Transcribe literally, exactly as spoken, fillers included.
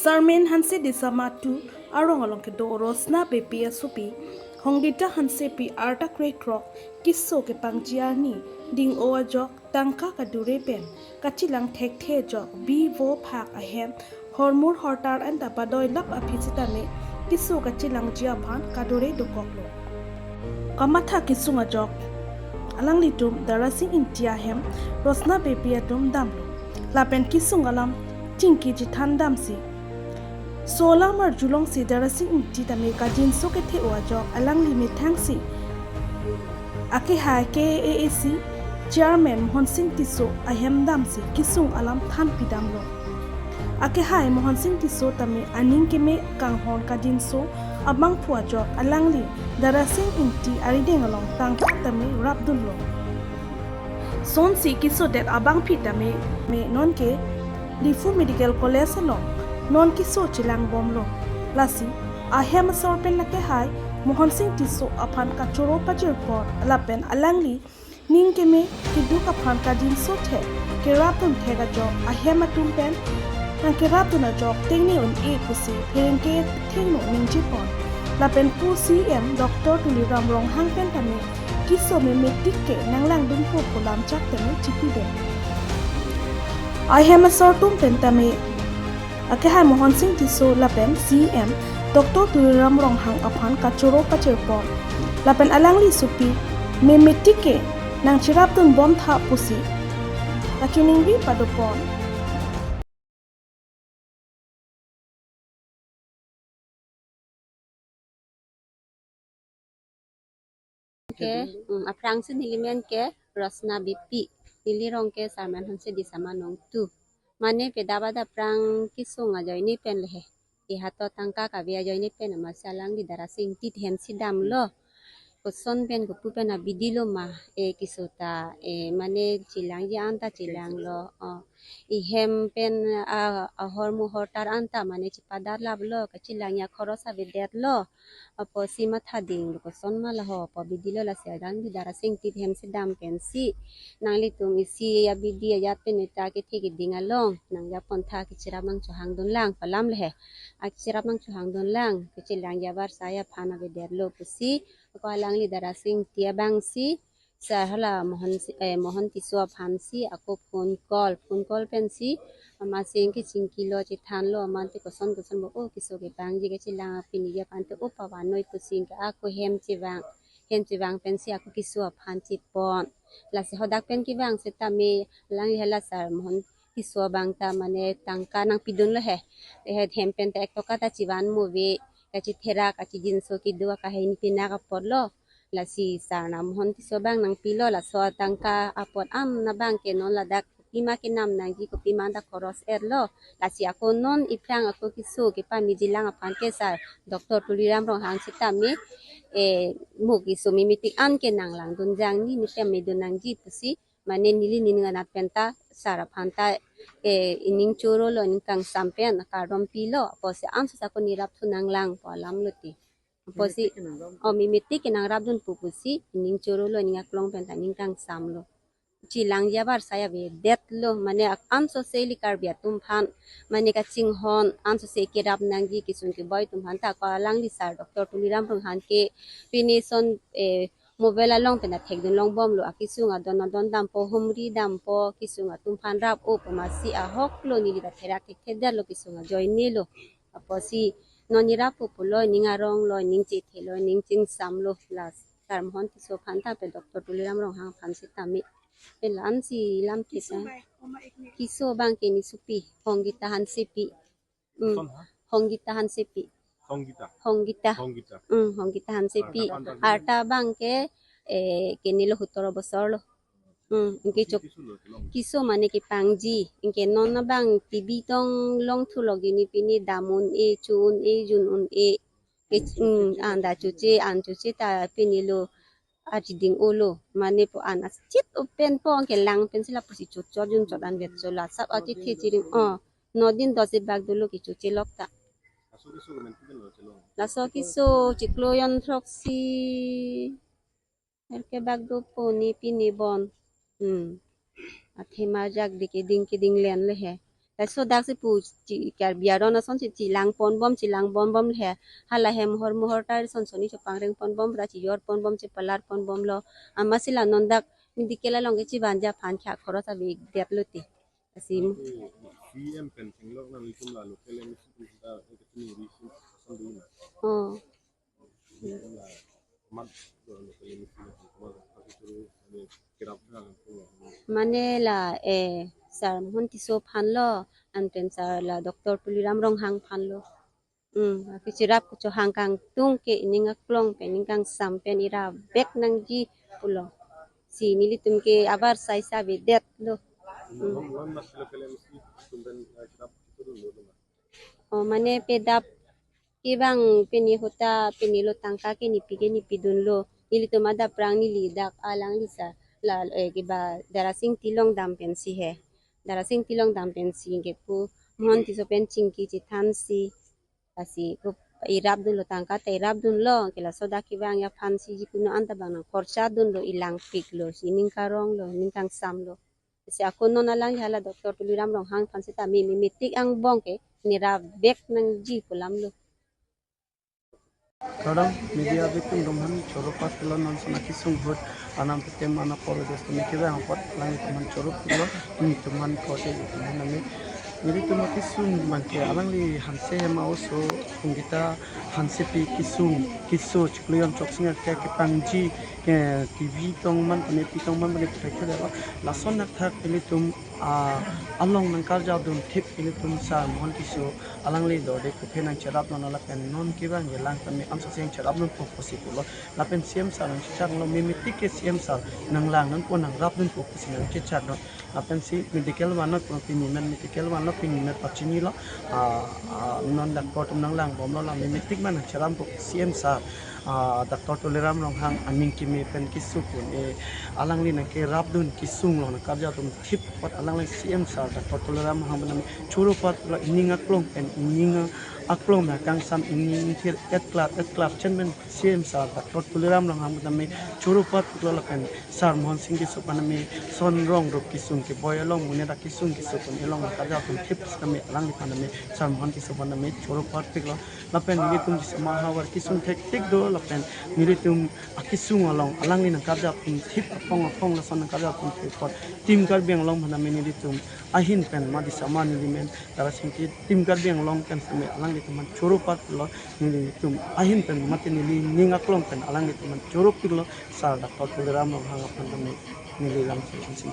Sarmen Hanse Disama two arong along kedo Rosna Beypi asopi, Hongita Hansepi arta krekrok, keso kepangji arni ding-o ajok tangka kadure pen kachelang thekthe ajok bi vo phak ahem hormu hortar anta padoilap aphi sitame keso kachelangji aphan kadure dokoklo. Kamatha kesung ajok alanglitum Darasing Ingti ahem Rosna Beypi atum damlo. Lapen kesung alam chingki chethan damsi, so alam arjulongsi Darasing Ingti tame kajinso kethe-o ajok alangli methangsi akehai K A A C Chairman Mohon Sing Tisso ahem damsi kesung alam thanpi damlo. Akehai Mohon Sing Tisso tame aning keme kanghon kajinso abangphu ajok alangli Darasing Ingti arideng along tangka tame rapdunlo. Sonsi kesodet abangpi tame me nonke Diphu Medical College along non keso chelangbomlo. Lasi ahem asor pen akehai Mohon Sing Tisso aphan kachoro pajirpon lapen alangli ning keme keduk aphan kajinso thek kerapdun thek ajok ahem atum pen nangkerapdun ajok tengne un-e pusi pherangke thengno ningjepon. Lapen pu C M Doctor Tuliram Ronghang pen tame keso memetik ke nanglangdunpo pu lamchak tame chipidun. Ahem asor atum pen tame akehai Mohon Sing Tisso lapen C M Doctor Tuliram Ronghang aphan kachoro pajirpon. Lapen alangli asopi memetik ke nangcherapdunbomtha pusi kachiningri padopon. Ke, mm, aphrangsi neli men ke Rosna Beypi, neli rong ke Sarmen Hanse Disama nong two. Mane pedap adap aphrang kesung ajoine pen le he. Ihato tangka kave ajoine pen amatsi alangli Darasing Ingti hemsi damlo. Koson pen kopu pen abidi lo ma, e keso ta, e mane chelangji anta chelanglo. O, ihem pen a, ahormu hortar anta mane chepadar laplo, kachelangji akhoros avedetlo. Apotsi matha dinglo koson ma laho pu abidi lo, lasi alangli Darasing Ingti hemsi dam pensi nanglitum isi abidi ajat pen eta kethe keding along nangjapontha, kecherap nangchohangdun lang pu alam le he. Acherap nangchohangdun lang, kachelangji abarsai aphan avedetlo pusi ako alangli Darasing Ingti abangsi sar hala Mohon si, eh, Mohon Tisso aphansi ako phone call, phone call pensi amatsi ingke chingkilo, chethanlo, amat te koson koson bo, o keso kepangji kachelang apini ji aphan te o pavanoi pusi ingke ako hem chevang, hem chevang pensi ako keso aphan chepon. Lasi hadak pen kevang setame alangli hala sar Mohon Tisso abang ta mane tangka nangpidunlo he. He hem pen ta ek toka ta chevan move, kachetherak, kachejinso kedo akahini pinak apotlo. Lasi sar na Mohon Tisso abang nangpilo, laso atangka apot an abang ke non ladak kopima kenam nangji, kopima ta khoros etlo. Lasi ako non iphrang ako keso kepameji lang aphan ke sar Doctor Tuliram Ronghang setame, eh, mo keso memetik an ke nanglangdun jangni, ne pamedun nangji pusi mane neli nening anat pen ta sar aphan ta, eh, ining chorolo, ining kangsam pen kardom pilo, apotsi ansose ako nerapthu nanglang pu alam lo ti. Apotsi, memetik ke nangrapdun, o, memetik ke nangrapdunpo pusi ining chorolo, ining aklong pen ta ining kangsamlo. Chelangji abarsai avedetlo, mane ak-, ansose ili Karbi atum aphan mane kachinghon, ansose kerap nangji kesung keboi atum aphan ta ako alangli sar Doctor Tuliram Ronghang ke pini son, eh, mobile along pen ta thekdun longbomlo, akesung adon adon dampo, humri dampo, kesung atum aphan rap-o pu amatsi ahoklo, neli ta therak thekthedetlo, kesung ajoinelo. Apotsi non nerappo pulo, ining aronglo, ining chethelo, ining chingsamlo, la sar Mohon Tisso aphan ta pe Doctor Tuliram Ronghang aphan setame. Pe la ansi lam keso abang ke ne sopi, Hongita Hansepi. Mm. Koson ha? Hongita Hansepi. Hongita. Hongita. Hongita. Mm, Hongita Hansepi. Arta abang ke, eh, kenelo hutoro bosor lo. Mm, ingke chok. Keso lo, kelong. Keso mane kepangji. Ingke non abang T V tong longthu lok ini pini dam un-e, cho un-e, jun un-e. Ke, mm, anda choche, an choche ta pinilo. Aji ding-olo, mane po an asit open po, ingke lang pensi lapusi chotchot junchot anvet so la sap aji the chiring, o, no din dosi bak dolo kecho chelok ta. Laso keso chiklo jon throksi erke bak dopo ne pini bon. Hmm. Athema jak di keding keding len le he. Laso dak si pu chi Karbi aron ason si chelang ponbom, chelang ponbom he. Hala hem hor mohor tar son soni chepangring ponbom, ra chejor ponbom, chepalar ponbomlo. Amatsi la non dak medical along ke chevan ja aphan kha khoros avedetlo te. Lasi, C M pen chenglok nanglitum la local M A C pen ta ekachini ri sim ason dun na. Oh. Mat do local M A C na, mat do local M A C na, mat do local M A C na. Mane la, eh, Sar Mohon Tisso aphanlo, anpen Sar la Doctor Tuliram Ronghang aphanlo. Hmm, api cherap kechohang kangtung ke ining aklong pen, ining kangsam pen ira vek nangji pulo. Si nelitum ke abar sai sa avedetlo. Hmm. Non, non mas local M A C atum pen, eh, cherap kecho dunlo ma? Oh, mane pedap kevang pini ahut ta pinilo, tangka ke nepi ke nepi dunlo. Nelitum adap prang neli dak alangli Sar la, eh, keba Darasing Tilong dam pensi he. Darasing Tilong dam pensi ke pu Mohon Tisso pen chingki chethansi. Lasi ko irap dunlo, tangka ta irap dunlo, ke laso dak kevang aphansi jikunu anta bang nang khorcha dunlo, ilangpiklo, si ining karonglo, ining kangsamlo. Si ako non alang hala Doctor Tuliram Ronghang aphan seta me, me, memetik angbong ke nira vek nangji pu alamlo. Todong media abitum atum aphan choro patlong, non sona kesung ahut anam petem ana polo dos tumi kevang apot alanglitum aphan choro patlong, nelitum aphan kote nelitum aphan nami. Nelitum akesung abang ke alangli Hanse Hema Oso, Pungkita Hansepi kesung, keso chiklo jon chok sing ke kepangji, ke T V tong man pune pi tong man pune pekhe delo. Lason athak nelitum, ah, along nangkarjap dunthip nelitum Sar Mohon Tisso alangli dorde kuphe nangcherap non lapen non kevang jelang tame amsa seng cherap nonpo pusi pulo. Lapen C M Sar nangchechaklo, memetik ke C M Sar nanglang nonpo, nangrap nonpo pusi nangchechak non. Lapensi medical vanlo, pini men medical vanlo, pini men pachinilo, ah, ah, non doctor atum nanglangbomlo, la memetik ma nangcherappo C M Sar, ah, Doctor Tuliram Ronghang aning keme pen keso pu-un-e, alangli nangkerap dun kesung along nangkarjap dunthip apot alangli C M Sar Doctor Tuliram Ronghang aphan nami choro patlo, ining aklong pen, ining aklong pen kangsam, ining thir etklar etklar chen pen C M Sar Doctor Tuliram Ronghang aphan nami choro patlo lapen Sar Mohon Sing Tisso aphan nami son rong rup kesung keboi along, monit akesung keso pu-un-e along nangkarjap dunthip sitame alangliphan nami Sar Mohon Tisso aphan nami choro patpiklo. Lapen nelitum Disama havar kesung thektik do, lapen nelitum akesung along alangli nangkarjap dunthip apong apong lason nangkarjap dunthip apot Team Karbi Anglong aphan nami nelitum ahin pen ma Disama neli men Tarasingki Team Karbi Anglong pen sitame alanglitum aphan choro patlo, nelitum ahin pen mate nelining aklong pen alanglitum aphan choro piklo, Sar Doctor Tuliram Ronghang aphan nami neli lam si.